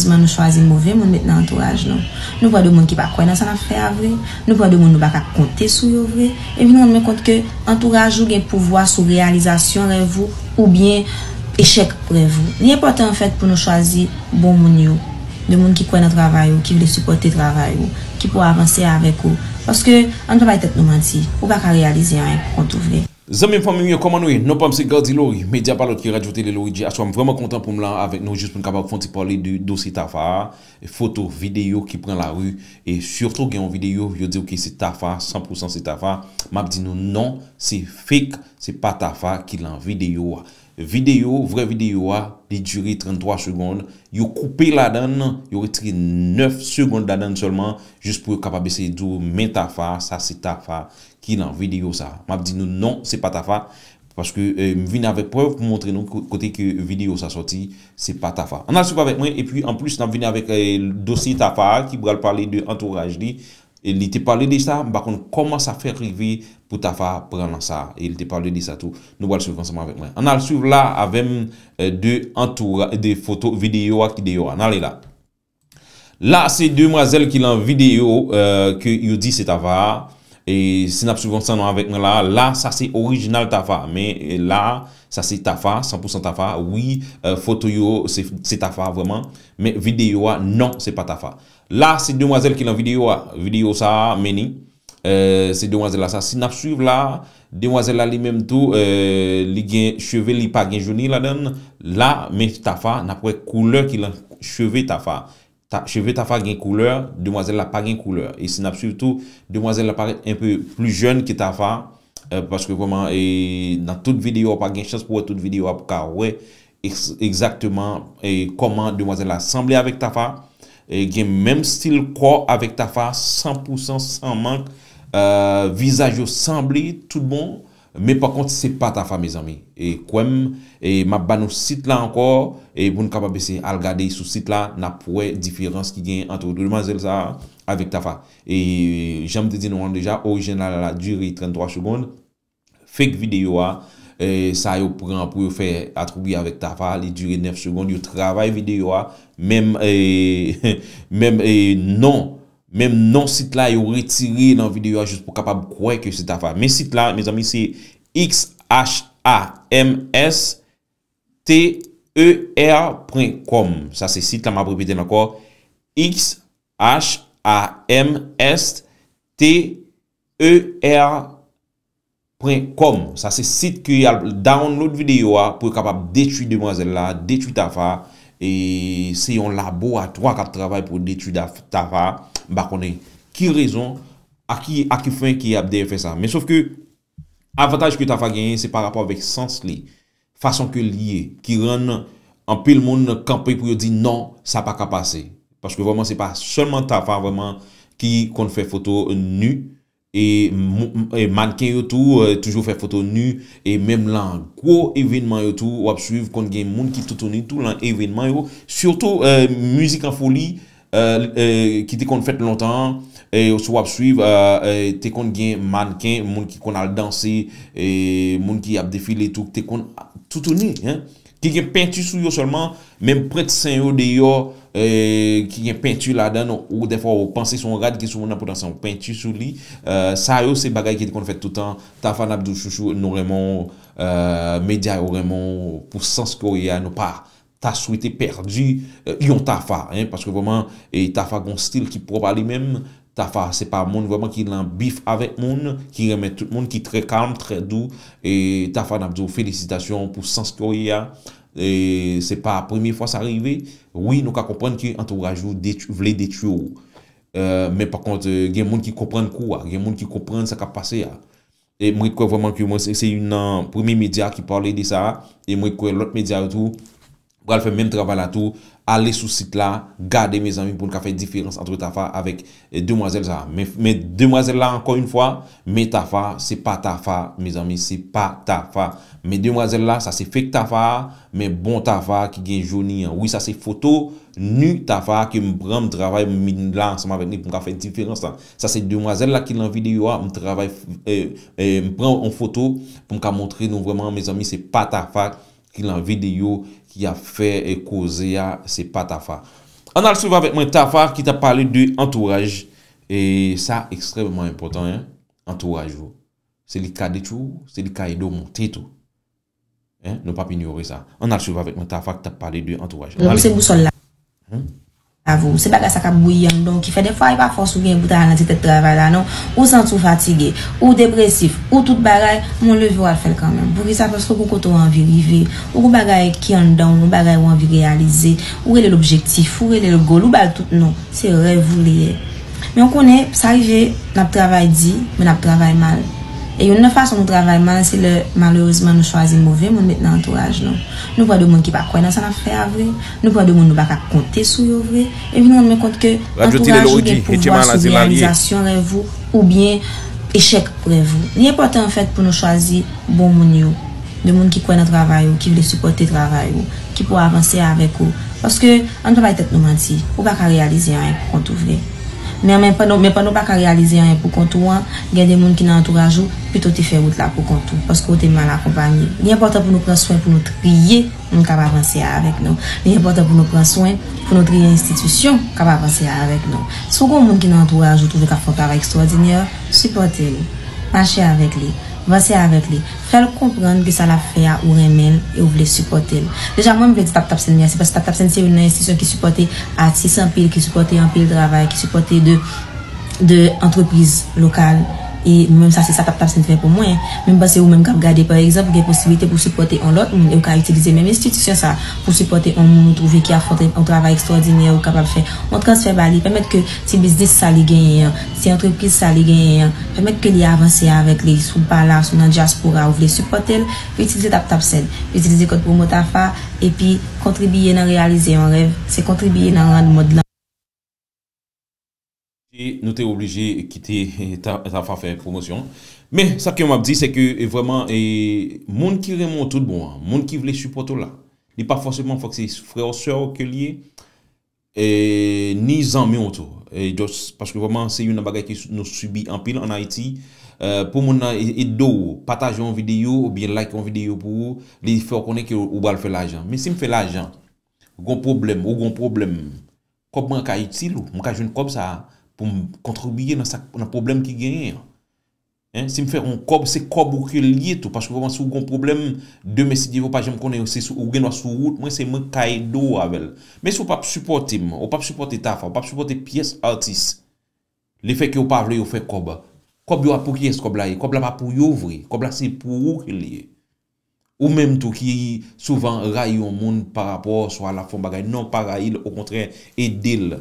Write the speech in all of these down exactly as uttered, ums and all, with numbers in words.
Malerezman, nou chwazi move moun met nan antouraj nou. Nou pran de moun ki pa kwè nan sa n ap fè a vre. Nou pran de moun nou pa ka konte sou yo vre. Epi nou rann mwen kont ke antouraj ou gen pouvwa sou reyalizasyon rèv ou oubyen echèk rèv ou. Li enpòtan, anfèt, pou nou chwazi bon moun yo. De moun ki kwè nan travay ou, ki vle sipòte travay ou, ki pou avanse avèk ou. Paske, ann pa bay tèt nou manti, ou pa ka reyalize anyen pou kont ou vre. Zanmi m, fanmi m yo, kòman nou ye? Non pa m se Gardy Laurie, medya pa lòt ke Radyo Tele Laurie G. Aswè a m vrèman kontan pou m la avèk nou jis pou n kapab fè yon ti pale de dosye Tafa a, foto, videyo ki pran lari, e sitou gen yon videyo, yo di w ke se Tafa, san pou san se Tafa. M ap di nou non, se fake, se pa Tafa ki lan videyo a. Videyo, vrè videyo a, li dire tranntwa segonn. Yo koupe ladan l, yo retire nèf segonn ladan l sèlman, jis pou yo kapab eseye di w men Tafa, sa se Tafa ki lan videyo sa. M ap di nou non, se pa Tafa, paske eh, m vin avèk prèv pou montre nou ko- kote ke videyo sa sòti, se pa Tafa. Ann al swiv avèk mwen, epi anplis n ap vini avèk eh, dosye Tafa a ki pral pale de antouraj li. E li te pale de sa, m pa konn kòman sa fè rive pou Tafa pran lan sa. E li te pale de sa tou. Nou pral swiv ansanm avèk mwen. Ann al swiv la avè m eh, de antoura, de foto, videyo a ki deyò a. Ann ale la. La, se demwazèl ki lan videyo eh, ke yo di se Tafa a. E si n ap swiv ansanm avèk mwen la, la, sa se orijinal Tafa. Men eh, la, sa se Tafa, san pou san Tafa. Wi, eh, foto yo, se se Tafa vrèman. Men videyo a, non, se pa Tafa. La, se demwazèl ki lan videyo a. Videyo sa a, men ni. Eh, se demwazèl la sa. Si n ap swiv la, demwazèl la li menm tou, eh, li gen cheve, li pa gen jouni ladan l. La, men Tafa, n ap wè koulè ki lan cheve Tafa. Ta, cheve Tafa gen koulè, demwazèl la pa gen koulè. E si n ap swiv tou, demwazèl la parèt enpe pli jèn ke Tafa. Eh, paske vrèman, e, nan tout videyo a, w pa gen chans pou wè tout videyo a pou ka wè ex- egzakteman eh, kòman demwazèl la sanble avèk Tafa. Eh, gen menm stil kò avèk Tafa, san pou san, san mank. Eh, vizaj yo sanble, tout bon. Men pa kont, se pa Tafa, mezanmi. E kwè m, e m ap ba nou sit la ankò, e pou n kapab eseye al gade sou sit la, n ap wè diferans ki genyen ant demwazèl sa a avèk Tafa. E jan m te di nou an deja, orijinal la dire tranntwa segonn. Fake videyo a, eh, sa yo pran pou yo fè atribiye avèk Tafa, li dire nèf segonn, yo travay videyo a, menm eh, menm eh, non, menm non sit la yo retire nan videyo a jis pou kapab kwè ke se Tafa. Men sit la, mezanmi, se X H A M S T E R pwen kòm. Sa se sit la, m ap repete l ankò, X H A M S T E R pwen kòm. Sa se sit ke y al download videyo a pou yo kapab detwi demwazèl la, detwi Tafa. E se yon laboratwa k ap travay pou detwi Daf- Tafa. M pa konnen ki rezon, a ki, a ki fen ki y ap dèyè fè sa. Men sof ke avantaj ke Tafa genyen, se pa rapò avèk sans li, fason ke l ye, ki rann anpil moun kanpe pou yo di non, sa pa ka pase. Paske vrèman, se pa sèlman Tafa vrèman ki konn fè foto ni, e, mou- e mannken yo tou eh, toujou fè foto ni, e menm lan gwo evènman yo tou, w ap swiv konn gen moun ki toutouni tou lan evènman yo, sitou eh, mizik an foli eh, eh, ki te konn fèt lontan an, eh, si w ap swiv, eh, eh, te konn gen mannken, moun ki konn al danse, eh, moun ki ap defile tou, te konn toutouni, hein, ki gen penti sou yo sèlman, menm pwent sen yo deyò, eh, ki gen penti ladan l, ou dèfwa ou panse se yon rad ki sou moun nan, poutan se yon penti sou li. Eh, sa yo se bagay ki te konn fèt toutan. Tafa, n ap di w chouchou, nou renmen w, eh, medya yo renmen w, pou sans ke w ye a, nou pa ta swete pèdi eh, yon Tafa, hein, paske vrèman, eh, Tafa gon stil ki pwòp a li menm. Tafa se pa moun vrèman ki lan bif avèk moun, ki renmen tout moun, ki trè kalm, trè dou. E Tafa, n ap di w felisitasyon pou sans ke w ye a. E se pa premye fwa sa rive. Wi, nou ka konprann ke antouraj ou detwi- vle detwi w. Eh, men pa kont, eh, gen moun ki konprann kou a, gen moun ki konprann sa k ap pase a. E mwen kwè vrèman ke mwen se, se youn nan premye medya ki pale de sa. E mwen kwè lòt medya yo tou pral fè menm travay la tou. Ale sou sit la, gade mezanmi pou n ka fè diferans ant Tafa avèk eh, demwazèl sa. Men, men demwazèl la ankò yon fwa, men Tafa, se pa Tafa, mezanmi, se pa Tafa. Men demwazèl la, sa se fake Tafa, men bon Tafa ki gen joni an. Wi, sa se foto ni Tafa ke m pran, m travay, m vin la ansanm avèk li pou m ka fè diferans la. Sa se demwazèl la ki lan videyo a, m travay, eh, eh, m pran yon foto pou m ka montre nou vrèman, mezanmi, se pa Tafa ki lan videyo ki ap fè eh, koze a, se pa Tafa. Ann al swiv avèk mwen Tafa ki t ap pale de antouraj. E sa ekstrèmman enpòtan, en, antouraj ou. Se li k ka detwi w, se li k ka ede w monte tou. En, nou p ap inyore sa. Ann al swiv avèk mwen Tafa ki t ap pale de antouraj. Ann ale. Repouse bousòl la. Hmm? Avou. Se bagay sa k ap bouyi anndan w ki fè defwa e pa fòs ou gen pou ta al nan ti tèt travay la non. Ou santi w fatige, ou depresif, ou tout bagay, men w leve w al fè l kanmenm. Poukisa? Paske w gon kote w anvi rive. Ou gon bagay ki anndan w, gon bagay ou anvi reyalize. Ou rele l objektif, ou rele l gòl, ou ba l tout non. Se rèv ou li ye. Men w konnen, sa rive, n ap travay di, men n ap travay mal. E youn nan fason nou travay mal, se lè, malerezman, nou chwazi move moun met nan antouraj nou. Nou pran de moun ki pa kwè nan sa n ap fè a vre. Nou pran de moun nou pa ka konte sou yo vre. Epi nou rann nou kont ke antouraj ou gen pouvwa sou reyalizasyon rèv ou oubyen echèk rèv ou. Li enpòtan, anfèt, pou nou chwazi bon moun yo. De moun ki kwè nan travay ou, ki vle sipòte travay ou, ki pou avanse avèk ou. Paske, ann pa bay tèt nou manti, ou pa ka reyalize anyen pou kont ou vre. Men, men pandan, men pandan w pa ka reyalize anyen pou kont ou an, gen de moun ki nan antouraj ou, pito w te fè wout la pou kont ou, paske w te mal akonpanye. Li enpòtan pou nou pran swen, pou nou triye moun k ap avanse avèk nou. Li enpòtan pou nou pran swen, pou nou triye enstitisyon k ap avanse avèk nou. Si w gen yon moun ki nan antouraj ou, twouve k ap fè yon travay ekstwòdinè, sipòte l. Mache avèk li. Vanse avèk li. Fè l konprann ke sa l ap fè a, ou renmen l e ou vle sipòte l. Deja, mwen, m vle di Tap Tap Send mèsi, paske Tap Tap Send se youn nan enstitisyon ki sipòte atis anpil, ki sipòte anpil travay, ki sipòte de, de antrepriz lokal. E mwen menm sa, se sa Tap Tap Send fè pou mwen. Men m panse ou menm k ap gade, pa egzanp, ou gen posiblite pou sipòte yon lòt moun e ou ka itilize menm enstitisyon sa pou sipòte yon moun ou twouve ki ap fè yon tra-, yon travay ekstwòdinè, ou kapab fè yon transfè ba li, pèmèt ke ti biznis sa li genyen an, ti antrepriz sa li genyen an, pèmèt ke li avanse avèk li. Si w pa la, si w nan dyaspora, ou vle sipòte l, itilize Tap Tap Send, itilize kòd pwomo Tafa, epi kontribiye nan reyalize yon rèv, se kontribiye nan rann mond lan. E nou te oblije kite, eh, Ta-, Tafa fè pwomosyon. Men, sa ke m ap di, se ke, eh, vrèman, eh, moun ki renmen w tout bon an, moun ki vle sipòte w la, li pa fòseman fòk se frè w, sè w ke l ye, eh, ni zanmi w tou. Eh, just, paske vrèman, se youn nan bagay ke nou sibi anpil ann Ayiti. Eh, pou moun nan e-, ede w, pataje yon videyo oubyen like yon videyo pou ou, li fè w konnen ke ou pral fè lajan. Men si m fè lajan, gon pwoblèm, ou gon pwoblèm, kòb mwen ka itil ou, m ka jwenn kòb sa a pou m kontribiye nan sa, nan pwoblèm ki genyen an. En, si m fè yon kòb, se kòb ou ke l ye tou, paske vrèman, si w gon pwoblèm, demen, si Dye vle, ou pa janm konnen, se sou, ou gen dwa sou wout mwen, se mwen k ka ede w avè l. Men si w p ap sipòte m, ou p ap sipòte Tafa, ou p ap sipòte pyès atis, lefètke ou pa vle yo fè kòb, kòb yo a pou kiyès kòb la ye? Kòb la pa pou yo vre, kòb la se pou ou ke l ye. Ou menm tou ki souvan rayi yon moun pa rapò swa l ap fè yon bagay. Non, pa rayi l, okontrè, ede l.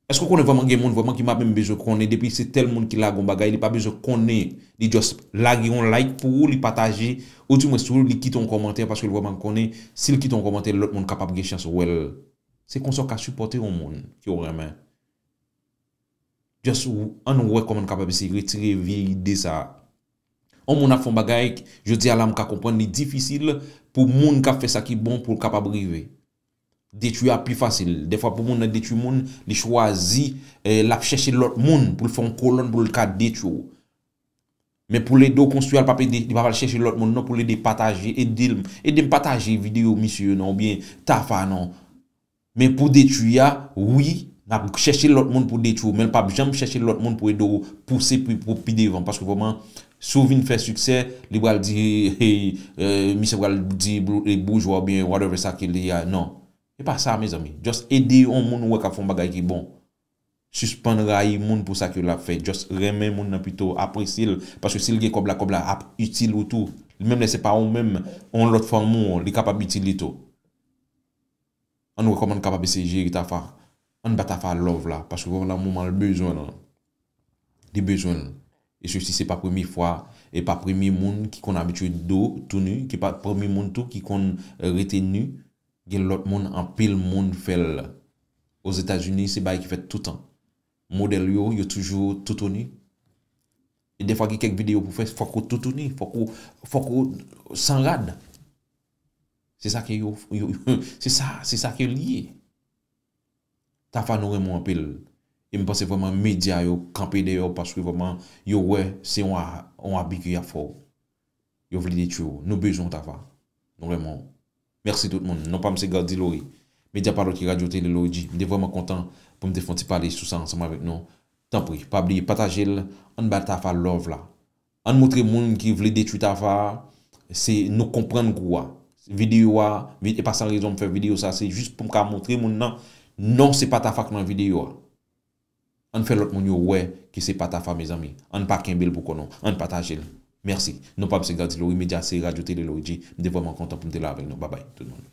Èske w konnen vrèman gen moun vrèman ki pa menm bezwen konnen, depi se tèl moun ki lage yon bagay, li pa bezwen konnen, li just lage yon like pou ou, li pataje, oudimwens tou, li kite yon kòmantè, paske l vrèman konnen, si l kite yon kòmantè, lòt moun kapab gen chans wè l. Se konsa w ka sipòte yon moun ke w renmen. Just w-, ann wè kòman n kapab eseye retire vye ide sa a. Yon moun ap fè yon bagay, jodi a la m ka konprann li difisil pou moun k ap fè sa ki bon pou l kapab rive. Detwi a pi fasil. Dèfwa pou moun nan detwi moun, li chwazi, eh, l ap chèche lòt moun pou l fè yon kolòn pou l ka detwi w. Men pou l ede w konstwi a, l p ap ede, li p ap al chèche lòt moun non, pou l ede pataje, ede l, ede m pataje videyo misye yo non, oubyen Tafa non. Men pou detwi a, wi, n ap chèche lòt moun pou detwi w, men l p ap janm chèche lòt moun pou ede w pouse pi, pou pi devan. Paske vrèman, si w vin fè siksè, li pral di, hey, eh, misye pral di bou-, eh, boujwa oubyen whatever sa ke li a. Non. E pa sa, mezanmi. Just ede yon moun ou wè k ap fè yon bagay ki bon. Sispann rayi moun pou sa ke l ap fè. Just renmen moun nan pito, apresye l. Paske si l gen kòb la, kòb la ap itil ou tou. Menm lè se pa ou menm, yon lòt fanmi w, li kapab itil li tou. Ann wè kòman n kapab eseye jere Tafa. Ann ba Tafa love la, paske vrèman nan moman l bezwen l, li bezwen l. E sesi se pa premye fwa, e pa premye moun ki konn abitye do tou ni, ki pa premye moun tou ki konn, eh, rete ni. Gen lòt moun, anpil moun fè l. Ozetazini, se bagay ki fèt toutan. Modèl yo, yo toujou toutouni. E dèfwa gen kèk videyo pou fè, fòk ou toutouni, fòk ou, fòk ou san rad. Se sa ke yo, yo, se sa, se sa ke l ye. Tafa, nou renmen w anpil. E m panse vrèman medya yo kanpe dèyè w paske vrèman yo wè se yon a-, yon abi ke y ap fè w. Yo vle detwi w. Nou bezwen w, Tafa. Nou renmen w. Mèsi tout moun. Non pa m se Gardy Laurie. Medya pa lòt ki Radyo Tele Loredi. M te vrèman kontan pou m te fè yon ti pale sou sa ansanm avèk nou. Tanpri, pa bliye pataje l, ann ba Tafa love la. Ann montre moun ki vle detwi Tafa a, se nou konprann kou a. Videyo a, vi- e pa san rezon m fè videyo sa, se jis pou m ka montre moun nan, non, se pa Tafa k nan videyo a. Ann fè lòt moun yo wè ke se pa Tafa, mezanmi. Ann pa kenbe l pou kò nou. Ann pataje l. Mèsi. Non pa m se Gady Lori, medya se Radyo Tele Loredi. M te vrèman kontan pou m te la avèk nou. Babay, tout moun.